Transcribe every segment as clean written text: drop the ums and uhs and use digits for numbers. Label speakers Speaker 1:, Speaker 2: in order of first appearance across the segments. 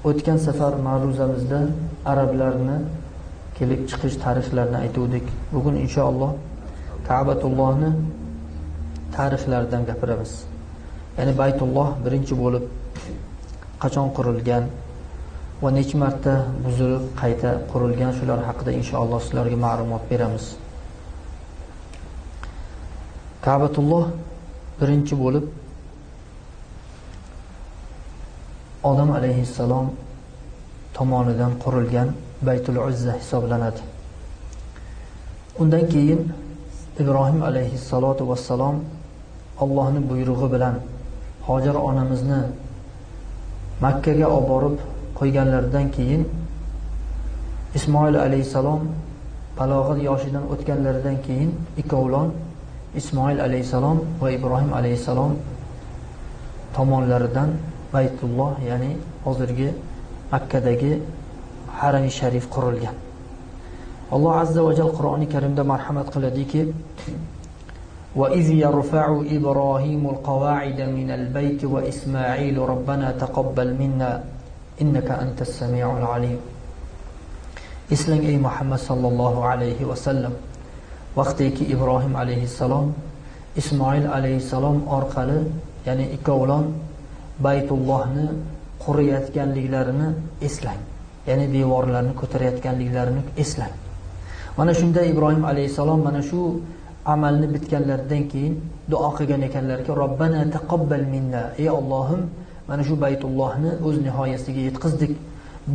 Speaker 1: O'tgan safar ma'ruzamizda arablarni kelib chiqish tarixlarini aytuvdik. Bugun inshaalloh Ka'batullohni tarixlaridan gapiramiz. Ya'ni Baytulloh birinchi bo'lib qachon qurilgan va necha marta buzilib qayta qurilgan, shular haqida inshaalloh sizlarga ma'lumot beramiz. Ka'batulloh birinchi bo'lib Odam alayhissalom tomonidan qurilgan Baytul Uzza hisoblanadi. Undan keyin Ibrohim alayhissalotu vassalom Allohning buyrug'i bilan Hojar onamizni Makka ga olib borib qo'yganlaridan keyin Ismoil alayhissalom balog'at yoshidan o'tganlaridan keyin ikkovlon Ismoil alayhissalom va Ibrohim alayhissalom tomonlaridan Baytulloh, ya'ni hozirgi Makkadagi Harami Sharif qurilgan. Alloh azza va jalla Qur'oni Karimda marhamat qiladiki: "Va iz yarfa'u Ibrohimul qawa'ida minal bayti va Ismoil robbana taqabbal minna innaka antas samiul alim." Eslang ey Muhammad sallallohu alayhi va sallam, vaqtiki Ibrohim alayhissalom Ismoil alayhissalom orqali, ya'ni ikkovlon Baytullohni qurayotganliklarini eslang. Ya'ni devorlarni ko'tarayotganliklarini eslang. Mana shunda Ibrohim alayhissalom mana shu amalni bitganlaridan keyin duo qilgan ekanlarki: "Robbana taqabbal minna." Ey Allohim, mana shu Baytullohni o'z nihoyasiga yetkazdik.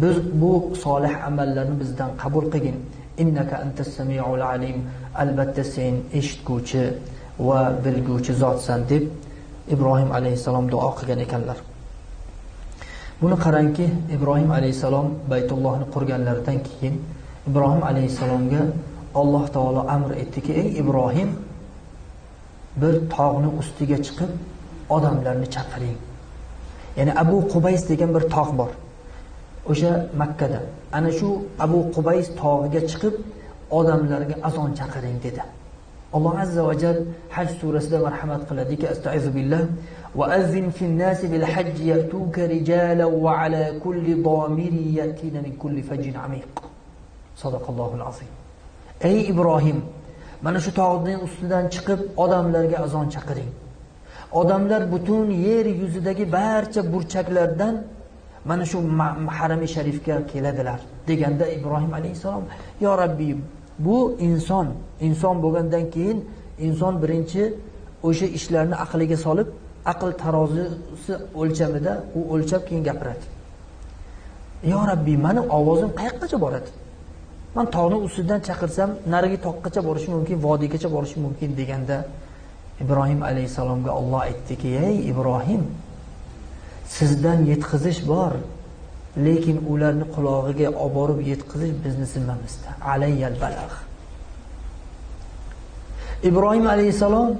Speaker 1: Biz bu solih amallarni bizdan qabul qilgin. Innaka antas samiul alim. Albatta sen eshitguvchi va bilguvchi zotsan deb Ibrohim alayhissalom duo qilgan ekanlar. Buni qarangki, Ibrohim alayhissalom Baytullohni qurganlaridan keyin Ibrohim alayhissalomga Alloh taolo amr etdiki: "Ey Ibrohim, bir tog'ni ustiga chiqib odamlarni chaqiring." Ya'ni Abu Qubays degan bir tog' bor. O'sha Makkada. Ana shu Abu Qubays tog'iga chiqib odamlarga azon chaqiring dedi. Alloh azza va jall Haj surasida marhamat qiladiki: "Astaizu billah va azzin fin-nasi bil hajj ya'tuka rijalan va ala kulli domirin ya'tina min kulli fajjin amiq." Sadaqallohul azim. Ey Ibrohim, mana shu tog'ning ustidan chiqib odamlarga azon chaqiring. Odamlar butun yer yuzidagi barcha burchaklardan mana shu Harami Sharifga keladilar deganda Ibrohim alayhissalom: "Yo Rabbi, bu inson, inson bo'lgandan keyin inson birinchi o'sha ishlarni aqliga solib, aql tarozisi o'lchamida u o'lchab keyin gapiradi. Yo Rabbi, meni ovozim qayoqqacha boradi? Men tog'ning ustidan chaqirsam, narigi toqqa borishi mumkin, vodiygacha borishi mumkin" deganda Ibrohim alayhissalomga Alloh aytdiki: "Ey Ibrohim, sizdan yetkazish bor, lekin ularni qulog'iga olib borib yetkazish bizni zimmamizda. Alayyal balagh." Ibrohim alayhissalom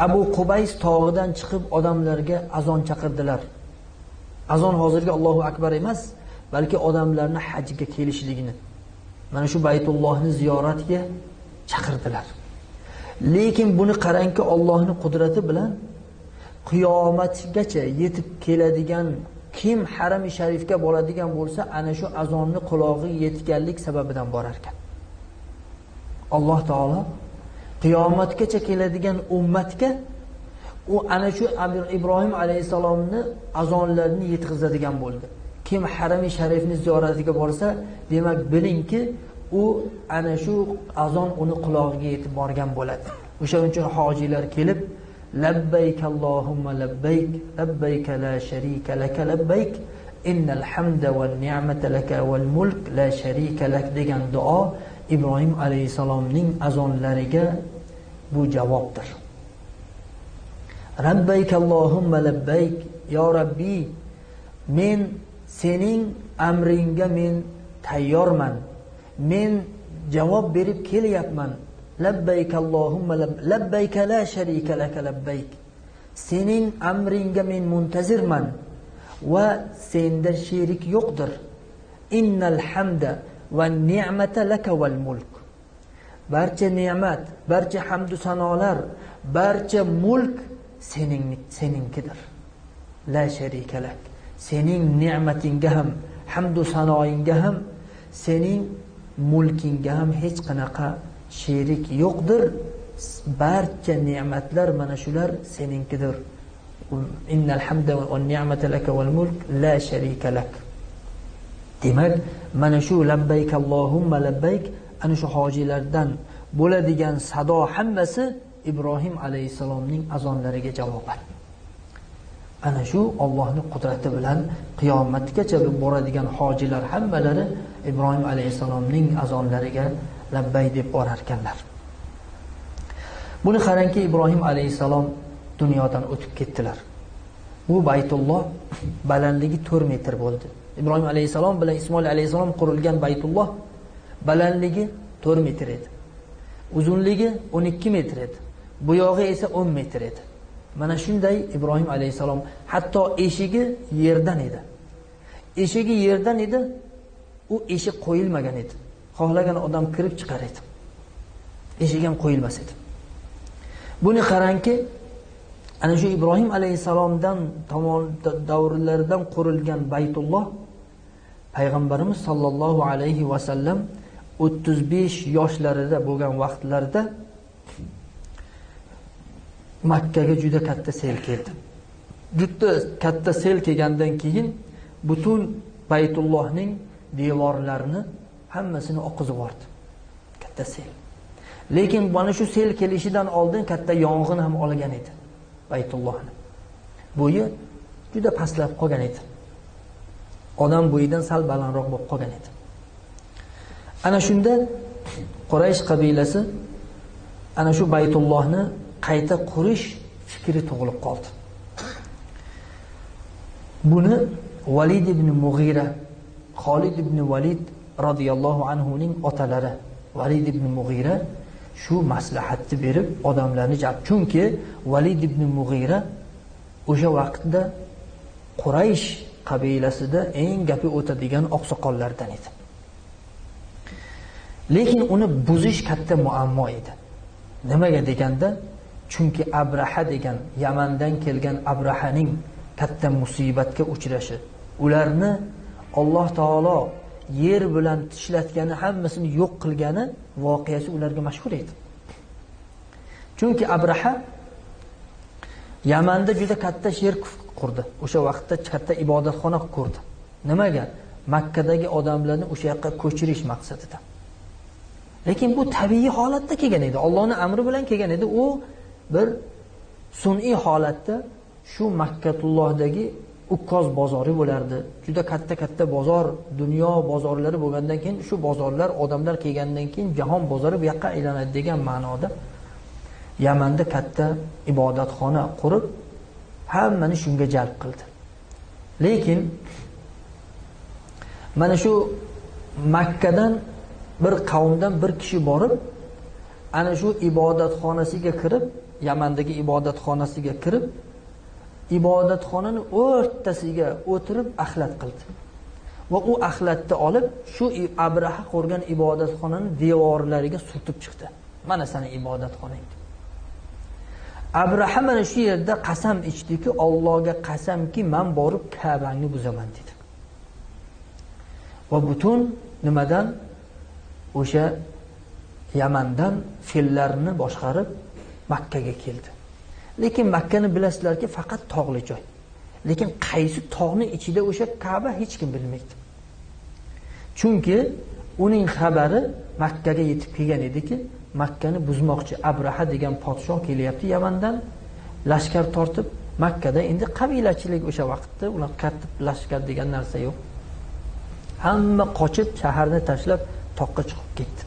Speaker 1: Abu Qubays tog'idan chiqib odamlarga azon chaqirdilar. Azon hozirgi Allohu akbar emas, balki odamlarni hajga kelishligini, mana shu Baytullohni ziyoratga chaqirdilar. Lekin buni qarangki, Allohning qudrati bilan qiyomatgacha yetib keladigan kim Harami Sharifga boradigan bo'lsa, ana shu azonni qulog'iga yetganlik sababidan borar ekan. Alloh taolo qiyomatgacha keladigan ummatga u ana shu Ibrohim alayhissalomni azonlarini yetkazadigan bo'ldi. Kim Harami Sharifni ziyoratiga borsa, demak bilingki, u ana shu azon uni qulog'iga yetib borgan bo'ladi. O'shaning uchun hojilar kelib labbayk allohumma labbayk, labbayk la sharika laka labbayk, innal hamda van ni'mata laka val mulk la sharika lak degan duo Ibrohim alayhissalomning azonlariga bu javobdir. Labbayk allohumma labbayk, yo Rabbi, men sening amringga men tayyorman. Men javob berib kelyapman. Labbayk allohumma labbayk la sharika laka labbayk. Sening amringga men muntazirman va senda sherik yo'qdir. Innal hamda va ni'mata laka val mulk. Barcha ne'mat, barcha hamd va sanolar, barcha mulk seninkidir. La sharika lak. Sening ne'matingga ham, hamdu sanoingga ham, sening mulkingga ham hech qanaqa sherik yo'qdir. Barcha ne'matlar mana shular seninkidir. Innal hamda va ni'mata laka val mulk la sharika lak. Demak, mana shu labbayk allohumma labbayk, ana shu hojilardan bo'ladigan sado hammasi Ibrohim alayhissalomning azonlariga javoban. Ana shu Allohning qudrati bilan qiyomatgacha boradigan hojilar hammalari Ibrohim alayhissalomning azonlariga labbay deb borarkanlar. Buni qarangki, Ibrohim alayhissalom dunyodan o'tib ketdilar. Bu Baytulloh balandligi 4 metr bo'ldi. Ibrohim alayhissalom bilan Ismoil alayhissalom qurilgan Baytulloh balandligi 4 metr edi. Uzunligi 12 metr edi. Buyog'i esa 10 metr edi. Mana shunday Ibrohim alayhissalom, hatto eshigi yerdan edi. Eshigi yerdan edi, u eshik qo'yilmagan edi. Xohlagan odam kirib chiqar edi. Eshik ham qo'yilmas edi. Buni qarangki, ana shu Ibrohim alayhissalomdan tomon davrlaridan qurilgan Baytulloh payg'ambarimiz sollallohu alayhi va sallam 35 yoshlarida bo'lgan vaqtlarida Makkaga juda katta sel keldi. Juda katta sel kelgandan keyin butun Baytullohning devorlarini hammasini oqizib yubordi. Katta sel. Lekin mana shu sel kelishidan oldin katta yong'in ham olgan edi Baytullohni. Bo'yi juda pastlab qolgan edi. Odam bo'yidan sal balandroq bo'lib qolgan edi. Ana shunda Quraysh qabilasi ana shu Baytullohni qayta qurish fikri tug'ilib qoldi. Buni Valid ibn Mughira, Xolid ibn Valid radhiyallohu anhu ning otalari Valid ibn Mughira shu maslahatni berib odamlarni jalb. Chunki Valid ibn Mughira o'sha vaqtda Quraysh qabilasida eng gapi o'tadigan oqsoqollardan edi. Lekin uni buzish katta muammo edi. Nimaga deganda, chunki Abraha degan Yamandan kelgan Abrahaning katta musibatga uchrashi, ularni Alloh taolo yer bilan tishlatgani, hammasini yo'q qilgani voqeasi ularga mashhur edi. Chunki Abraha Yamanda juda katta shirk qurdi. O'sha vaqtda katta ibodatxona qurdi. Nimaga? Makkadagi odamlarni o'sha yoqqa ko'chirish maqsadida. Lekin bu tabiiy holatda kelgan edi. Allohning amri bilan kelgan edi. U bir sun'iy holatda shu Makkatullohdagi Ukkoz bozori bo'lardi. Juda katta-katta bozor, dunyo bozorlari bo'lgandan keyin shu bozorlar odamlar kelgandan keyin jahon bozori bu yoqqa aylanadi degan ma'noda Yamanda katta ibodatxona qurib, hammani shunga jalb qildi. Lekin mana shu Makkadan bir qavmdan bir kishi borib, ana shu ibodatxonasiga kirib, Yamandagi ibodatxonasiga kirib, ibodatxonani o'rtasiga o'tirib axlat qildi. Va u axlatni olib, shu Abraha qurgan ibodatxonani devorlariga surtib chiqdi. Mana seni ibodatxonang. Abraha mana shu yerda qasam ichdiki, Allohga qasamki, men borib Ka'bangni buzaman dedi. Va butun nimadan o'sha Yamandan fillarni boshqarib Makkaga keldi. Lekin Makkani bilasizlarki, faqat tog'li joy. Lekin qaysi tog'ni ichida o'sha Ka'ba hech kim bilmaydi. Chunki uning xabari Makkaga yetib kelgan ediki, Makkani buzmoqchi Abraha degan podshoh kelyapti Yamandan, lashkar tortib Makkada endi qabilachilik o'sha vaqtda ular katta lashkar degan narsa yo'q. Hamma qochib shaharni tashlab toqqa chiqib ketdi.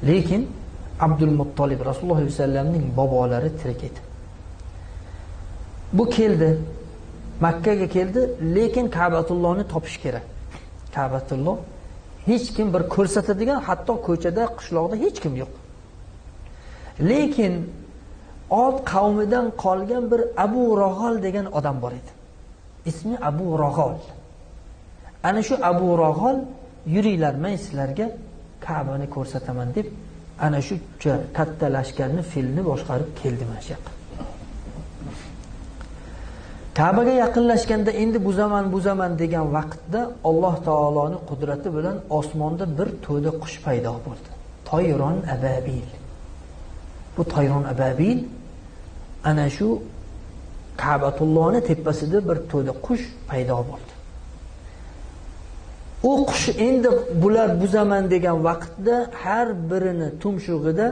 Speaker 1: Lekin Abdul Muttolib Rasululloh sollallohu alayhi vasallamning bobolari tirik edi. Bu keldi, Makkaga keldi, lekin Ka'batullohni topish kerak. Ka'batulloh hech kim bir ko'rsatadigan, hatto ko'chada, qishloqda hech kim yo'q. Lekin Od qavmidan qolgan bir Abu Rog'ol degan odam bor edi. Ismi Abu Rog'ol. Ana shu Abu Rog'ol, yuringlar, men sizlarga Ka'bani ko'rsataman deb ana shu katta lashkarni, filni boshqarib keldi mana shu yoqqa. Ka'baga yaqinlashganda endi bu zaman degan vaqtda Alloh taoloning qudrati bilan osmonda bir to'da qush paydo bo'ldi. Toyron ababil. Bu toyron ababil ana shu Ka'batullohni tepasida bir to'da qush paydo bo'ldi. U qush endi bular bu zaman degan vaqtda har birini tumshug'ida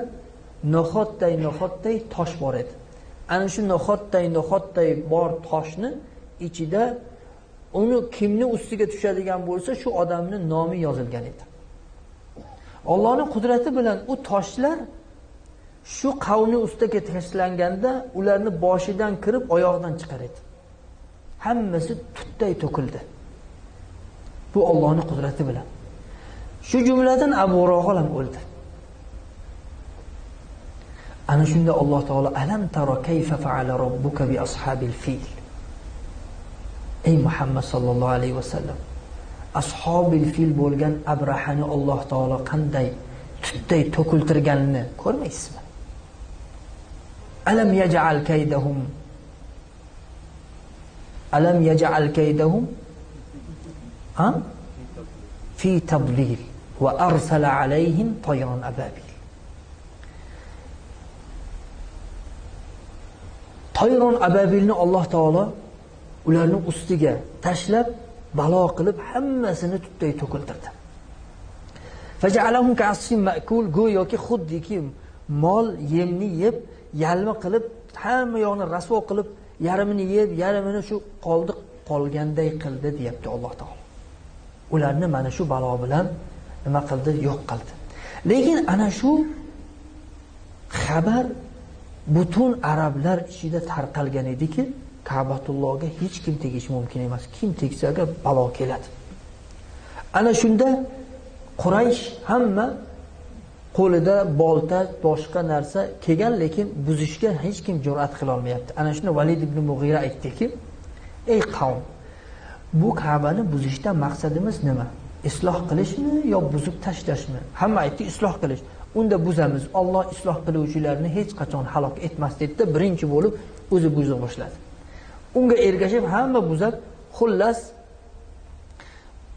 Speaker 1: no'xatday tosh bor edi. Ana shu no'xatday bor toshni ichida uni kimni ustiga tushadigan bo'lsa, shu odamning nomi yozilgan edi. Allohning qudrati bilan u toshlar shu qavmni ustiga tashlanganda ularni boshidan kirib oyog'idan chiqar edi. Hammasi tutday to'kildi. Bu Allohning qudrati bilan. Shu jumladan Abu Rohil ham o'ldi. Ana shunda Alloh taolo alam tara kayfa fa'ala robbuka bi ashabil fil. Ey Muhammad sallallohu alayhi vasallam, ashabil fil bo'lgan Abrahani Alloh taolo qanday tutday to'kiltirganini ko'rmaysizmi? Alam yaj'al kaydahum Alam yaj'al kaydahum ha fi tadlil va arsala alayhim tayran ababil. Tayron ababilni Alloh taolo ularning ustiga tashlab balo qilib hammasini tutday to'kiltirdi. Faj'alahum ka'asfin ma'kul, go'yoki xuddiki mol yemni yeb yalma qilib hamma yoqni rasvo qilib yarmini yeb yarmini shu qoldiq qolganday qildi deyapti Alloh taolo. Ularni mana shu balo bilan nima qildi? Yo'q qildi. Lekin ana shu xabar butun arablar ichida tarqalgan ediki, Ka'batullohga hech kim tegishi mumkin emas. Kim tegsa agar balo keladi. Ana shunda Quraysh hamma qo'lida bolta, boshqa narsa kelgan, lekin buzishga hech kim jur'at qila olmayapti. Ana shunda Valid ibn Mug'ira aytdiki: "Ey qavm, bu Ka'bani buzishdan maqsadimiz nima? Isloh qilishmi yo buzib tashlashmi?" Hamma aytdi, isloh qilish. Unda buzamiz. Alloh isloh qiluvchilarni hech qachon halok etmas dedi. Birinchi bo'lib o'zi buza boshladi. Unga ergashib hamma buzab, xullas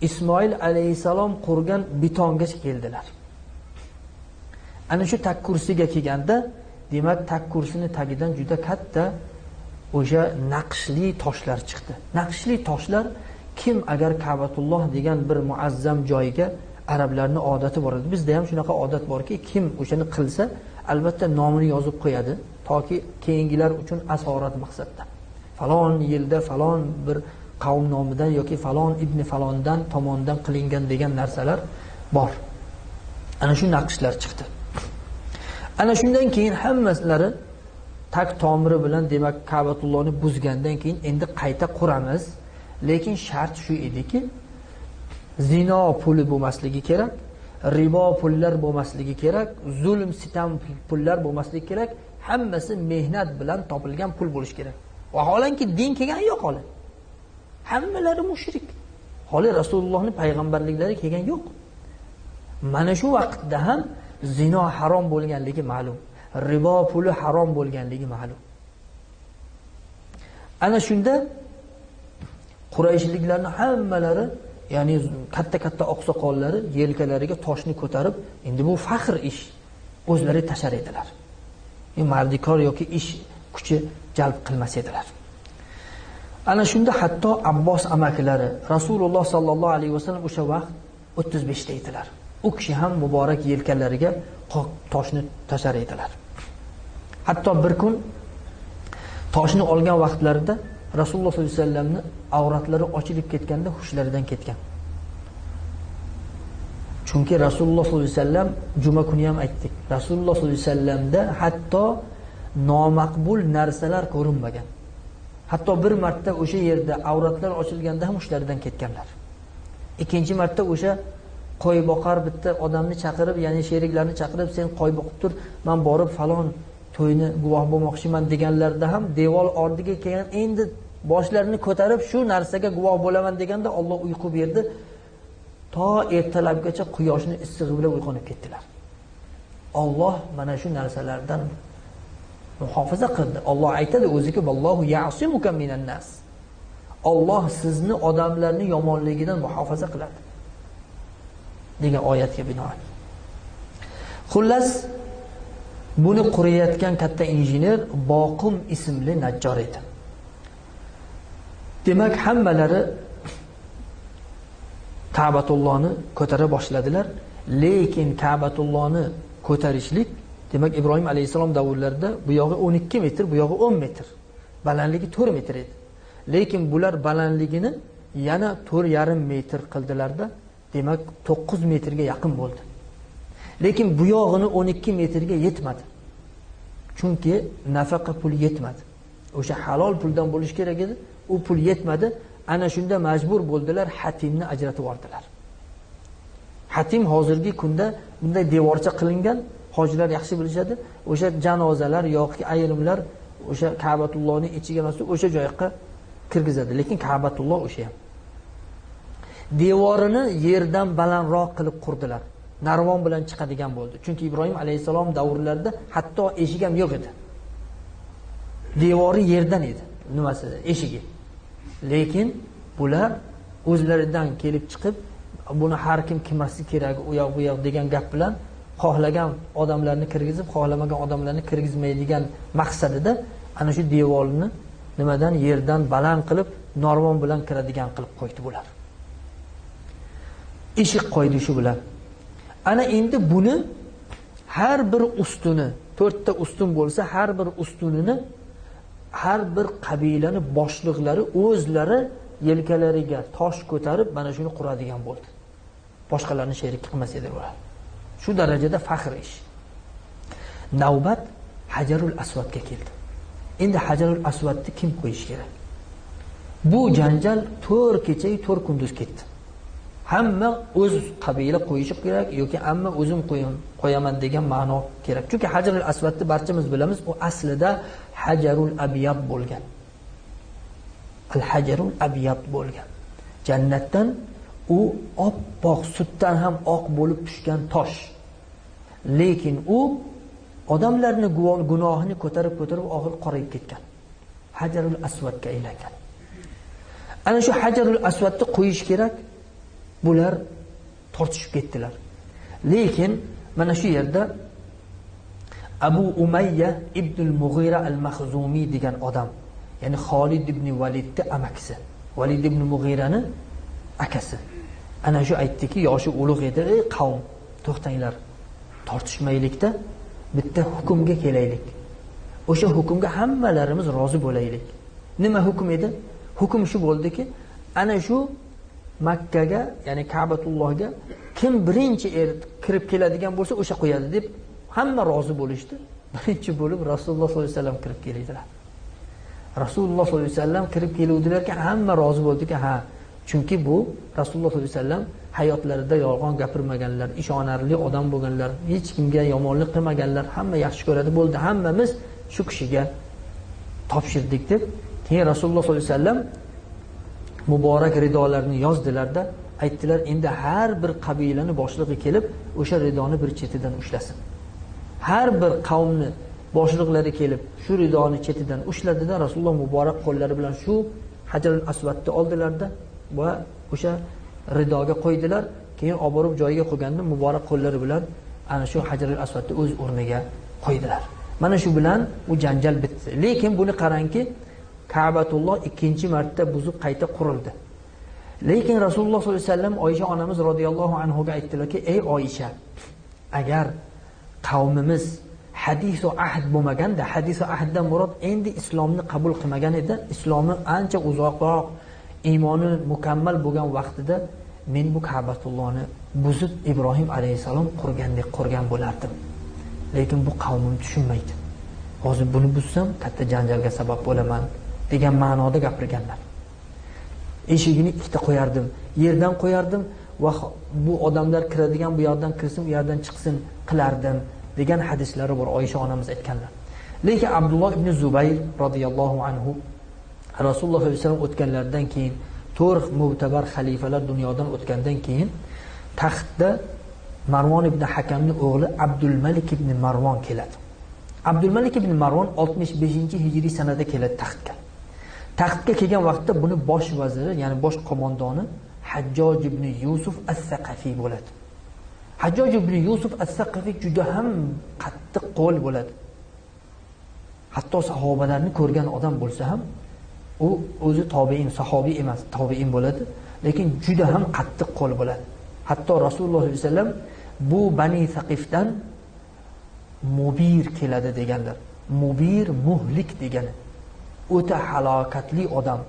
Speaker 1: Ismoil alayhisalom qurgan betongacha keldilar. Ana shu tak kursiga kelganda, demak tak kursini tagidan juda katta o'sha naqshli toshlar chiqdi. Naqshli toshlar kim agar Ka'batulloh degan bir muazzam joyga, arablarning odati bor edi. Bizda ham shunaqa odat borki, kim o'shani qilsa, albatta nomini yozib qo'yadi, toki keyingilar uchun asorat maqsadda. Falon yilda falon bir qavm nomidan yoki falon ibn falondan tomonidan qilingan degan narsalar bor. Ana shu naqshlar chiqdi. Ana shundan keyin hammalari tak tomiri bilan demak Ka'batullohni buzgandan keyin endi qayta quramiz. Lekin shart shu ediki, zino puli bo'lmasligi kerak, ribo pullar bo'lmasligi kerak, zulm sitam pullar bo'lmasligi kerak, hammasi mehnat bilan topilgan pul bo'lishi kerak. Vaholanki din kelgan yo'q holi. Hammalari mushrik. Holi Rasulullohning payg'ambarliklari kelgan yo'q. Mana shu vaqtda ham zino harom bo'lganligi ma'lum, ribo puli harom bo'lganligi ma'lum. Ana shunda Qurayshliklarning hammalari, ya'ni katta-katta oqsoqollari yelkalariga toshni ko'tarib, endi bu faxr ish, o'zlari tashar edilar. Mardikor yoki ish kuchi jalb qilmas edilar. Ana shunda hatto Abbos amakilari Rasululloh sallallohu alayhi vasallam o'sha vaqt 35 ta edilar. U kishi ham muborak yelkalariga toshni tashar edilar. Hatto bir kun toshni olgan vaqtlarida Rasululloh sollallohu alayhi vasallamni avratlari ochilib ketganda hushlaridan ketgan. Chunki Rasululloh sollallohu alayhi vasallam juma kuni ham aytdik. Rasululloh sollallohu alayhi vasallamda hatto nomaqbul narsalar ko'rinmagan. Hatto bir marta o'sha yerda avratlar ochilganda ham hushlaridan ketganlar. Ikkinchi marta o'sha qo'y boqar bitta odamni chaqirib, ya'ni sheriklarni chaqirib, sen qo'y boqib tur, men borib falon to'yni guvoh bo'lmoqchiman deganlarda ham devor oldiga kelgan, endi boshlarini ko'tarib shu narsaga guvoh bo'laman deganda Alloh uyqu berdi. To ertalabgacha quyoshning issig'i bilan uyg'onib ketdilar. Alloh mana shu narsalardan muhofaza qildi. Alloh aytadi o'ziki, vallohu ya'simuka minan nas. Alloh sizni odamlarning yomonligidan muhofaza qiladi degan oyatga binoan. Xullas, buni qurayotgan katta injener Boqim ismli najjor edi. Demak, hammalari Ka'batullohni ko'tara boshladilar, lekin Ka'batullohni ko'tarishlik, demak Ibrohim alayhisalom davrlarida bu yog'i 12 metr, bu yog'i 10 metr, balandligi 4 metr edi. Lekin bular balandligini yana 4,5 metr qildilarda, demak 9 metrga yaqin bo'ldi. Lekin bu yog'ini 12 metrga yetmadi. Chunki nafaqa pul yetmadi. O'sha halol puldan bo'lish kerak edi, u pul yetmadi. Ana shunda majbur bo'ldilar, Hatimni ajratib yubordilar. Hatim hozirgi kunda bunday devorcha qilingan, hojilar yaxshi bilishadi. O'sha janozalar yoki ayrimlar o'sha Ka'batullohning ichiga emas, o'sha joyga kirgizadi. Lekin Ka'batulloh o'sha ham. Devorini yerdan balandroq qilib qurdilar. Narvon bilan chiqadigan bo'ldi. Chunki Ibrohim alayhisalom davrlarida hatto eshik ham yo'q edi. Devori yerdan edi, nimasi, eshigi. Lekin bular o'zlaridan kelib chiqib, buni har kim kirmasi kerak, u yoq bu yoq degan gap bilan xohlagan odamlarni kirgizib, xohlamagan odamlarni kirgizmaydigan maqsadida ana shu devorni nimadan, yerdan baland qilib, narvon bilan kiradigan qilib qo'ydi bular. Eshik qo'ydi shu bilan. Ana endi buni har bir ustuni, 4 ta ustun bo'lsa, har bir ustunini har bir qabilani boshliqlari o'zlari yelkalariga tosh ko'tarib mana shuni quradigan bo'ldi. Boshqalarni sherik qilmas edi ular. Shu darajada faxr ish. Navbat Hajarul Aswadga keldi. Endi Hajarul Aswadni kim qo'yish kerak? Bu janjal 4 kecha 4 kunduz ketdi. Hamma o'z qabila qo'yishi kerak yoki hamma o'zim qo'yaman degan ma'no kerak. Chunki Hajarul Aswadni barchamiz bilamiz, u aslida Hajarul Abyad bo'lgan. Al-Hajarul Abyad bo'lgan. Jannatdan u oppoq, sutdan ham oq bo'lib tushgan tosh. Lekin u odamlarning gunohini ko'tarib-ko'tarib oxir qorayib ketgan. Hajarul Aswadga aylangan. Ana shu Hajarul Aswadni qo'yish kerak. Bular tortishib ketdilar. Lekin mana shu yerda Abu Umayya ibn al-Mughira al-Makhzumi degan odam, ya'ni Xolid ibn Validni amakisi, Valid ibn Mughirani akasi. Ana shu aytdiki, yoshi ulug' edi, ey qavm, to'xtanglar, tortishmaylikda, bitta hukmga kelaylik. O'sha hukmga hammalarimiz rozi bo'laylik. Nima hukm edi? Hukm shu bo'ldiki, ana shu Makkaga, ya'ni Ka'batullohga kim birinchi kirib keladigan bo'lsa, o'sha qo'yadi deb hamma rozi bo'lishdi. Birinchi bo'lib Rasululloh sollallohu alayhi vasallam kirib keldilar. Rasululloh sollallohu alayhi vasallam kirib keluvdilarki, hamma rozi bo'ldiki, ha, chunki bu Rasululloh sollallohu alayhi vasallam hayotlarida yolg'on gapirmaganlar, ishonarli odam bo'lganlar, hech kimga yomonlik qilmaganlar, hamma yaxshi ko'radi, bo'ldi, hammamiz shu kishiga topshirdik deb. Keyin Rasululloh sollallohu alayhi vasallam muborak ridolarni yozdilarda aytdilar, endi har bir qabilani boshlig'i kelib o'sha ridoni bir chetidan ushlasin. Har bir qavmni boshliqlari kelib shu ridoni chetidan ushladida Rasululloh muborak qo'llari bilan shu Hajarul Aswadni oldilarda va o'sha ridoga qo'ydilar. Keyin olib borib joyiga qo'yganda muborak qo'llari bilan ana shu Hajarul Aswadni o'z o'rniga qo'ydilar. Mana shu bilan u janjal bitdi. Lekin buni qarangki, Ka'batulloh ikkinchi marta buzib qayta qurildi. Lekin Rasululloh sollallohu alayhi vasallam Oysha onamiz radhiyallohu anhuga aytdilarki, ey Oysha, agar qavmimiz hadisu ahd bo'lmaganda, hadisu ahddan murod endi islomni qabul qilmagan edi, islomi ancha uzoqroq, iymoni mukammal bo'lgan vaqtida men bu Ka'batullohni buzib Ibrohim alayhisalom qurgandek qurgan bo'lardim. Lekin bu qavmim tushunmaydi. Hozir buni buzsam katta janjalga sabab bo'laman degan ma'noda gapirganlar. Eshigini ikkita qo'yardim, yerdan qo'yardim va bu odamlar kiradigan bu yerdan kirsin, u yerdan chiqsin qilardim degan hadislari bor, Oysha onamiz aytganlar. Lekin Abdulloh ibn Zubayr radhiyallohu anhu Rasululloh sollallohu alayhi vasallam o'tganlaridan keyin 4 mu'tabar xalifalar dunyodan o'tgandan keyin taxtda Marvon ibn Hakamning o'g'li Abdul Malik ibn Marvon keladi. Abdul Malik ibn Marvon 65-hijriy sanada keladi taxtga. Taxtga kelgan vaqtda buni bosh vaziri, ya'ni bosh qo'mondoni Hajjoj ibn Yusuf as-Saqafiy bo'ladi. Hajjoj ibn Yusuf as-Saqafiy juda ham qattiq qo'l bo'ladi. Hatto sahobalarni ko'rgan odam bo'lsa ham, u o'zi tobiin, sahobiy emas, tobiin bo'ladi, lekin juda ham qattiq qo'l bo'ladi. Hatto Rasululloh sollallohu alayhi vasallam bu Bani Saqifdan mubir keladi deganlar. Mubir muhlik degani. O'ta halokatli odam.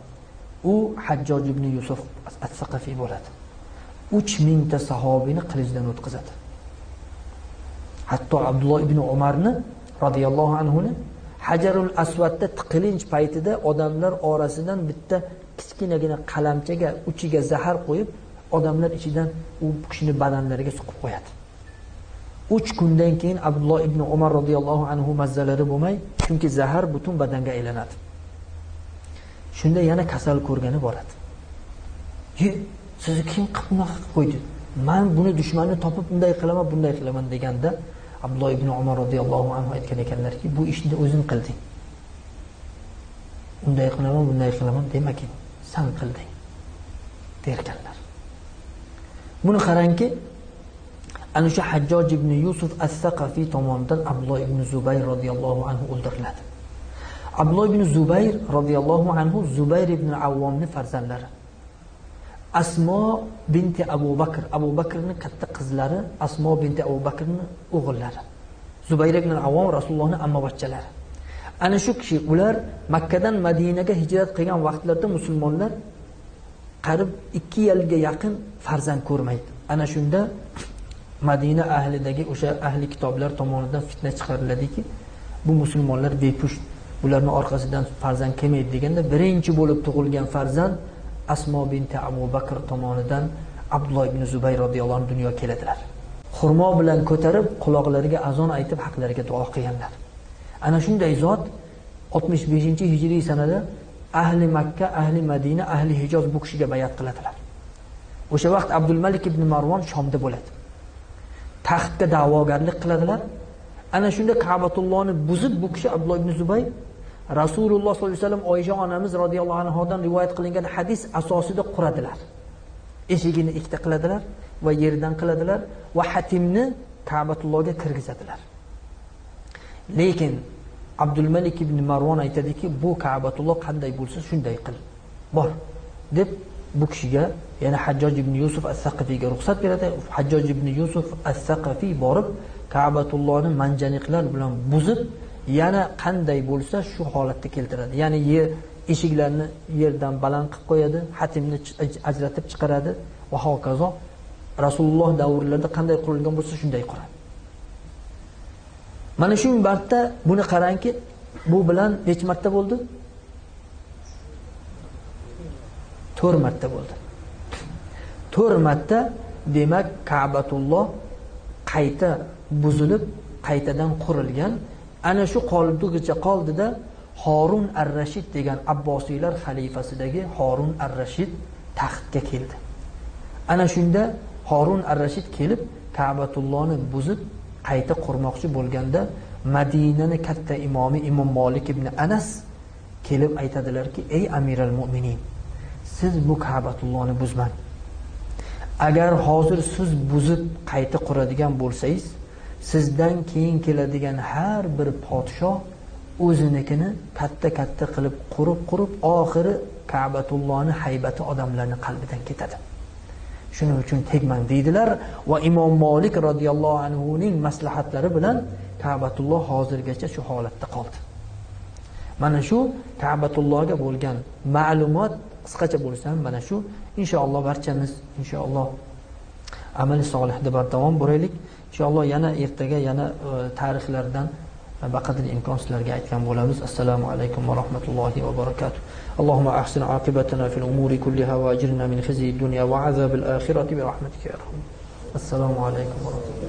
Speaker 1: U Hajjoj ibn Yusuf as-Saqafiy bo'ladi. 3000 ta sahobiyni qilichdan o'tkazadi. Hatto Abdulloh ibn Umarni radhiyallohu anhuni Hajarul Aswadda tiqilinch paytida odamlar orasidan bitta kichkinagina qalamchaga uchiga zahar qo'yib, odamlar ichidan u kishini badanlariga suqib qo'yadi. 3 kundan keyin Abdulloh ibn Umar radhiyallohu anhu mazzalari bo'lmay, chunki zahar butun badanga aylanadi. Shunda yana kasal ko'rgani boradi. Sizni kim qilib bunaqa qilib qo'ydi? Men buni dushmanni topib bunday qilaman, bunday qilaman deganda Abdulloh ibn Umar radhiyallohu anhu aytgan ekanlarki, bu ishni o'zing qilding. Unday qilaman, bunday qilaman demakin, san qilding derkanlar. Buni qarangki, ana shu Hajjoj ibn Yusuf as-Saqafiy tomonidan Abdulloh ibn Zubayr radhiyallohu anhu o'ldiriladi. Abdulloh ibn Zubayr radhiyallohu anhu Zubayr ibn Avvomning farzandlari. Asmo binti Abu Bakr, Abu Bakrning katta qizlari Asmo binti Abu Bakrning o'g'illari. Zubayr ibn Avvom Rasulullohning ammavachchalari. Ana shu kishi ular Makka dan Madinaga hijrat qilgan vaqtlarida musulmonlar qarib 2 yilga yaqin farzand ko'rmaydi. Ana shunda Madina ahlidagi o'sha ahli kitoblar tomonidan fitna chiqariladiki, bu musulmonlar bepusht, bularning orqasidan farzand kelmaydi deganda birinchi bo'lib tug'ilgan farzand Asmo binti Abu Bakr tomonidan Abdulloh ibn Zubayr radhiyallohu anhu dunyoga keladilar. Xurmo bilan ko'tarib quloqlariga azon aytib haqlariga duo qilganlar. Ana shunday zot 65-hijriy sanada ahli Makka, ahli Madina, ahli Hijoz bu kishiga bay'at qiladilar. O'sha vaqt Abdulmalik ibn Marvon Shomda bo'ladi. Taxtga da'vogarlik qiladilar. Ana shunda Ka'batullohni buzib bu kishi Abdulloh ibn Zubayr Rasululloh sollallohu alayhi vasallam Oysha onamiz radhiyallohu anhodan rivoyat qilingan hadis asosida quradilar. Eshigini ikkita qiladilar va yerdan qiladilar va hatimni Ka'batullohga kirgizadilar. Lekin Abdulmalik ibn Marvon aytadiki, bu Ka'batulloh qanday bo'lsa shunday qil. Bor deb bu kishiga, ya'ni Hajjoj ibn Yusuf as-Saqafiyga ruxsat beradi. Hajjoj ibn Yusuf as-Saqafiy borib Ka'batullohni manjaniqlar bilan buzib, yana qanday bo'lsa shu holatda keltiradi. Ya'ni yer eshiklarni yerdan baland qilib qo'yadi, hatimni ajratib chiqaradi va hokazo. Rasululloh davrlarida qanday qurilgan bo'lsa shunday quradi. Mana shu marta buni qarangki, bu bilan necha marta bo'ldi? 4 marta bo'ldi. 4 marta demak Ka'batulloh qayta buzilib, qaytadan qurilgan. Ana shu qoldigicha qoldida Horun ar-Rashid degan Abbosiylar xalifasidagi Horun ar-Rashid taxtga keldi. Ana shunda Horun ar-Rashid kelib Ka'batullohni buzib qayta qurmoqchi bo'lganda Madinani katta imomi Imom Malik ibn Anas kelib aytadilarki, ey amiral mu'minin, siz bu Ka'batullohni buzmang. Agar hozir siz buzib qayta quradigan bo'lsangiz, sizdan keyin keladigan har bir podshoh o'zinikini katta-katta qilib qurib-qurib oxiri Ka'batullohni haybati odamlarning qalbidan ketadi. Shuning uchun tegmang deydilar va Imom Malik radhiyallohu anhu ning maslahatlari bilan Ka'batulloh hozirgacha shu holatda qoldi. Mana shu Ka'batullohga bo'lgan ma'lumot qisqacha bo'lsa ham mana shu. Inshaalloh barchamiz inshaalloh amali solihda bardavom bo'laylik. Inshaalloh yana ertaga yana tarixlardan baqadri imkon sizlarga aytgan bo'lamiz. Assalomu alaykum va rahmatullohi va barakatuh. Allohumma ahsin oqibatana fil umuri kulliha va ajirna min khizyi dunya va azabil oxirati bi rahmatika ya arhamar. Assalomu alaykum va rahmatullohi.